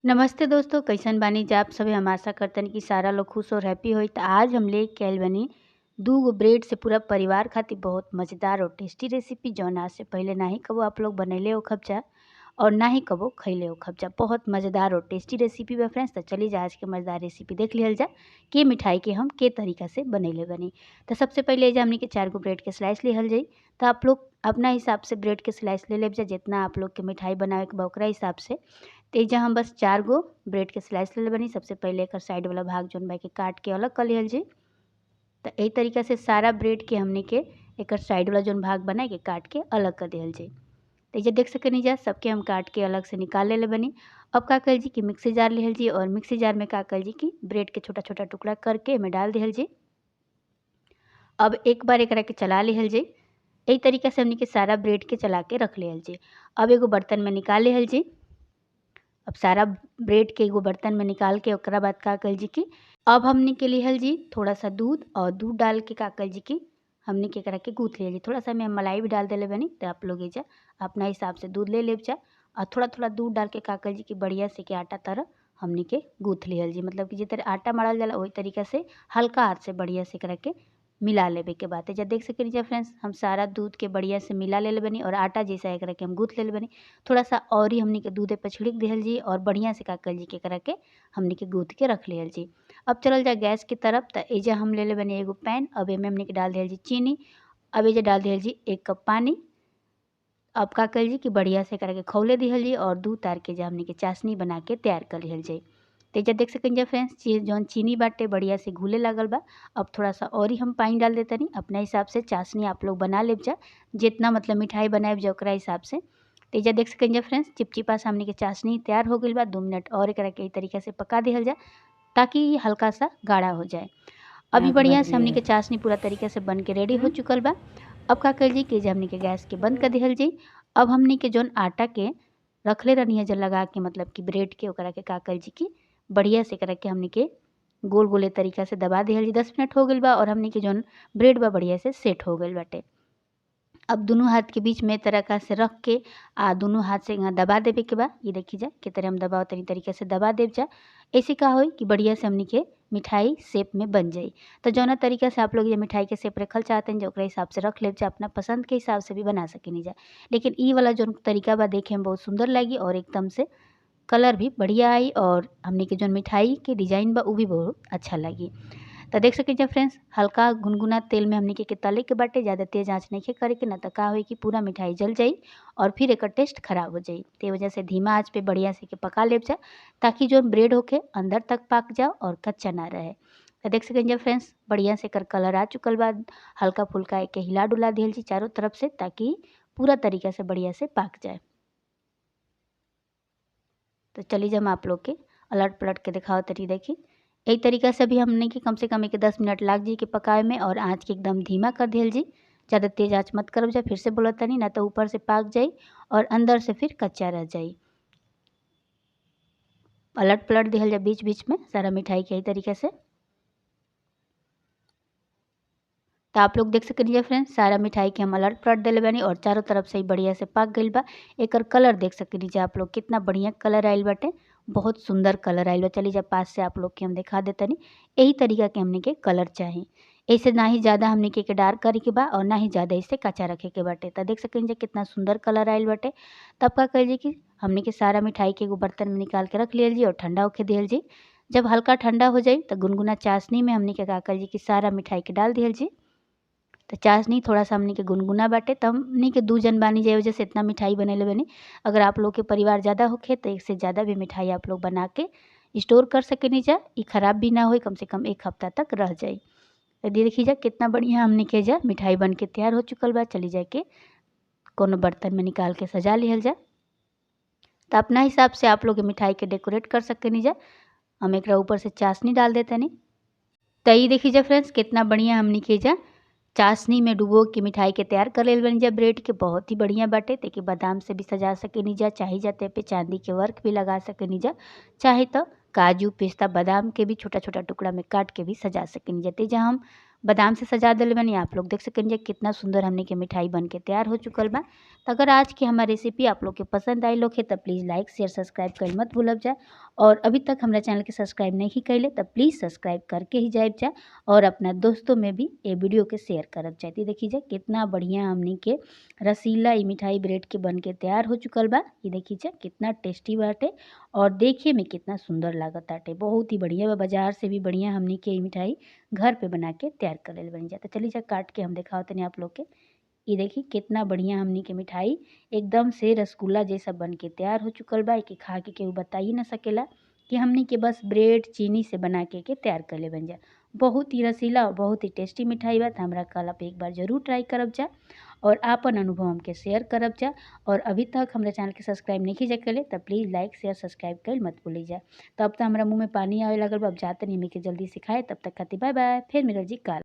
नमस्ते दोस्तों, कैसन बानी जा आप सभी। हम आशा करतनी कि सारा लोग खुश और हैप्पी होई। त आज हम लेके आइल बानी 2 ब्रेड से पूरा परिवार खातिर बहुत मज़ेदार और टेस्टी रेसिपी, जौन आज से पहले ना ही कबो आप लोग बनैले होखब जा और ना ही कबो खैले होखब जा। बहुत मज़ेदार और टेस्टी रेसिपी बा फ्रेंड्स। तो चलिए जा आज के मज़ेदार रेसिपी देख लिहल जा के मिठाई के हम के तरीका से बनैले बनी। तो सबसे पहले जा हमनी के 4 गो ब्रेड के स्लाइस लिहल जाई। तो आप लोग अपना हिसाब से ब्रेड के स्लाइस ले लेब जा, जितना आप लोग के मिठाई बनावे के बा ओकरा हिसाब से। तो एजा हम बस 4 गो ब्रेड के स्लाइस ले बनी। सबसे पहले एकर साइड वाला भाग जौन बा के काट के अलग कर लिहल जाई। तो एही तरीका से सारा ब्रेड के हमनी के एकर साइड वाला जौन भाग बना के काट के अलग कर दिहल जाई। तो एजा देख सकनी जा सबके हम काट के अलग से निकाल लेले बनी। अब का कल जी कि मिक्सी जार लिहल जी और मिक्सी जार में का कल जी कि ब्रेड के छोटा छोटा टुकड़ा करके एमे डाल दिहल जी। अब एक बार एकरा के चला लिहल जी। एही तरीका से हमनी के सारा ब्रेड के चला के रख लिहल जी। अब एगो बर्तन में निकाल लिहल जी। अब सारा ब्रेड के एगो बर्तन में निकाल के ओकरा बाद का कल जी कि अब हमनी के लिहल जी थोड़ा सा दूध और दूध डाल के का कल जी कि हमनी के एकरा के गूँथ लिहल जी। थोड़ा सा में मलाई भी डाल देले बनी। तो आप लोग एजा अपना हिसाब से दूध ले लेब जा और थोड़ा थोड़ा दूध डाल के का कल जी कि बढ़िया से के आटा तरह हमनी के गूँथ लिहल जी। मतलब कि जिस तरह आटा मरल जाला वही तरीका से हल्का हाथ से बढ़िया से एकरा के मिला लेबे के बाद। एजा देख सकेनी जा फ्रेंड्स, हम सारा दूध के बढ़िया से मिला लेले बनी और आटा जैसा एकरा के हम गूँथ लेले बनी। थोड़ा सा और ही हमनी के दूध पे छिड़क दिहल जी और बढ़िया से का कल जी के एकरा के हमनी के गूँथ के रख लिहल जी। अब चलल जा गैस की तरफ। तो एजा हम लेले बनी एगो पैन। अब एमे हमनी के डाल दिहल जी चीनी। अब एजा डाल दिहल जी 1 कप पानी। अब का कल जी कि बढ़िया से एकरा के खौले दिहल जी और दूध तार के जा हमनी के चाशनी बना के तैयार कर लिहल जी। तो एजा देख सकनी जा फ्रेंड्स, जौन चीनी बाटे बढ़िया से घुले लागल बा। अब थोड़ा सा और ही हम पानी डाल देतनी। अपना हिसाब से चाशनी आप लोग बना लेब जा, जितना मतलब मिठाई बनाएब जा ओकरा हिसाब से। तो एजा देख सकनी जा फ्रेंड्स, चिपचिपा सा हमनी के चाशनी तैयार हो गइल बा। 2 मिनट और एकरा के एही तरीका से पका दिहल जा ताकि ये हल्का सा गाढ़ा हो जाए। अभी बढ़िया से हमनी के चाशनी पूरा तरीका से बन के रेडी हो चुकल बा। अब का कल जी कि हमनी के गैस के बंद कर दिहल जी। अब हमनी के जौन आटा के रखले रहनी है जल लगा के, मतलब कि ब्रेड के, ओकरा के का कल जी कि बढ़िया से एकरा के हमनी के गोल गोले तरीका से दबा दिहल जी। 10 मिनट हो गइल बा और हमनी के जौन ब्रेड बा बढ़िया से सेट हो गइल बाटे। अब दोनों हाथ के बीच में तरह से रख के आ दोनों हाथ से यहाँ दबा देवे के बा। ये देखी जा के तरह हम दबाव तनी तरीका से दबा देव जा। ऐसे का होई कि बढ़िया से हमनी के मिठाई शेप में बन जाई। तो जौना तरीका से आप लोग ये मिठाई के शेप रखल चाहते हैं जो ओकरा हिसाब से रख लेब जा, अपना पसंद के हिसाब से भी बना सकेनी जा। लेकिन ई वाला जौन तरीका बा देखे में बहुत सुंदर लगी और एकदम से कलर भी बढ़िया आई और हमनी के जौन मिठाई के डिजाइन बा उ भी बहुत अच्छा लगी। तो देख सकें जा फ्रेंड्स, हल्का गुनगुना तेल में हमनी के तले के बाटे, ज़्यादा तेज़ आँच नहीं करे के, ना तो का होई कि पूरा मिठाई जल जाई और फिर एकर टेस्ट खराब हो जाई। ते वजह से धीमा आँच पे बढ़िया से के पका लेब जा ताकि जो ब्रेड होके अंदर तक पक जाओ और कच्चा ना रहे। तो देख सकें जा फ्रेंड्स, बढ़िया से एकर कलर आ चुकल बा। हल्का फुल्का एके हिला डुला दिहल जी चारों तरफ से ताकि पूरा तरीका से बढ़िया से पाक जाए। तो चलिए जब हम आप लोग के अलट पलट के दिखाओ तरी देखी। एक तरीका से भी हमने कि कम से कम एक 10 मिनट लाग जी के पकाए में और आँच के एकदम धीमा कर दिहल जी। ज़्यादा तेज़ आँच मत करब जा, फिर से बोलत तनी, ना तो ऊपर से पाक जाई और अंदर से फिर कच्चा रह जाई। अलट पलट दिहल जा बीच बीच में सारा मिठाई के यही तरीका से। तो आप लोग देख सकनी फ्रेंड्स, सारा मिठाई के हम अलट पलट देले बानी और चारों तरफ से ही बढ़िया से पाक गइल बा। एकर कलर देख सकनी जा आप लोग, कितना बढ़िया कलर आइल बाटे, बहुत सुंदर कलर आइल बा। चलिए जा पास से आप लोग के हम दिखा देतनी। यही तरीका के हमने के कलर चाही, ऐसे ना ही ज़्यादा हमने के डार्क करे के बा और ना ही ज़्यादा इसे कच्चा रखे के बाटे। तो देख सकनी जा कितना सुंदर कलर आइल बाटे। तब का कह जी कि हमने के सारा मिठाई के एगो बर्तन में निकाल के रख लियल जी और ठंडा होके दिहल जी। जब हल्का ठंडा हो जाए तो गुनगुना चाशनी में हमने के का कल जी कि सारा मिठाई के डाल दिहल जी। तो चाशनी थोड़ा सा हमनी के गुनगुना बाटे, तो हमनी के 2 जन बानी जाए वजह से इतना मिठाई बनैले बनी। अगर आप लोग के परिवार ज़्यादा होखे तो 1 से ज़्यादा भी मिठाई आप लोग बना के स्टोर कर सकेनी जा, ई खराब भी ना होई, कम से कम 1 हफ्ता तक रह जाई। तो देखी जा कितना बढ़िया हमनी के जा मिठाई बन के तैयार हो चुकल बा। चली जाए के कोनो बर्तन में निकाल के सजा लिहल जा। तो अपना हिसाब से आप लोग मिठाई के डेकोरेट कर सकेनी जा। हम एकरा ऊपर से चाशनी डाल देतनी। तो ई देखी जा फ्रेंड्स, कितना बढ़िया हमनी के जा चाशनी में डुबो के मिठाई के तैयार कर लेल बनी जा ब्रेड के। बहुत ही बढ़िया बाटे। देखिए बादाम से भी सजा सकेनी जा, चाहे जाते पे चांदी के वर्क भी लगा सकेनी जा, चाहे तो काजू पिस्ता बादाम के भी छोटा छोटा टुकड़ा में काट के भी सजा सकेनी जा। जहाँ हम बादाम से सजा देले बानी। आप लोग देख सकें जा कितना सुंदर हमनी के मिठाई बन के तैयार हो चुकल बा। तो अगर आज की हमारी रेसिपी आप लोग के पसंद आई होखे तो प्लीज़ लाइक शेयर सब्सक्राइब कर मत भूलब जा। और अभी तक हमारा चैनल के सब्सक्राइब नहीं कैले तो प्लीज़ सब्सक्राइब करके ही जाए जा और अपना दोस्तों में भी ये वीडियो के शेयर करब जाए। देखी जा कितना बढ़िया हमनी के रसीला ये मिठाई ब्रेड के बन के तैयार हो चुकल बा। ये देखी जा कितना टेस्टी बाटे और देखे में कितना सुंदर लागत आटे। बहुत ही बढ़िया बा, बाजार से भी बढ़िया हमनी के मिठाई घर पे बना के तैयार कर ले बन जाता। चलिए जा काट के हम दिखावत तनी आप लोग के। ये देखी कितना बढ़िया हमनी के मिठाई एकदम से रसगुल्ला जैसा बन के तैयार हो चुकल बा। एके खा के केहू बता ही ना सकेला कि हमनी के बस ब्रेड चीनी से बना के तैयार कर ले बन जा। बहुत ही रसीला और बहुत ही टेस्टी मिठाई बा। हमरा कल आप एक बार ज़रूर ट्राई करब जा और आपन अनुभव हमके शेयर करब जा। और अभी तक हमारे चैनल के सब्सक्राइब नहीं जा कैले तो प्लीज़ लाइक शेयर सब्सक्राइब कर मत भूली जा। तब तो हमारा मुँह में पानी आवे लगल बा। अब जाते नहीं हमें के जल्दी सिखाए। तब तक खातिर बाय बाय, फिर मिलल जी काल।